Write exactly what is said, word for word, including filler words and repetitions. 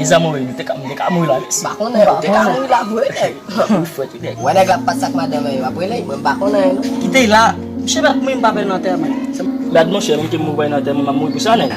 Zanmi, wi, m te ka, m te ka mouri la, wi. M pa konnen, ou te ka mouri la vre, nèg. Ou fwèt, wi, nèg. Wè nèg la ap pase ak madanm li, w ap rele, mwen m pa konnen, non. Kite l la, misye pa t menm pa fè l antèman. Gad, monchè, menm ke m mouri nan antèman, m ap mouri pou sa, nèg.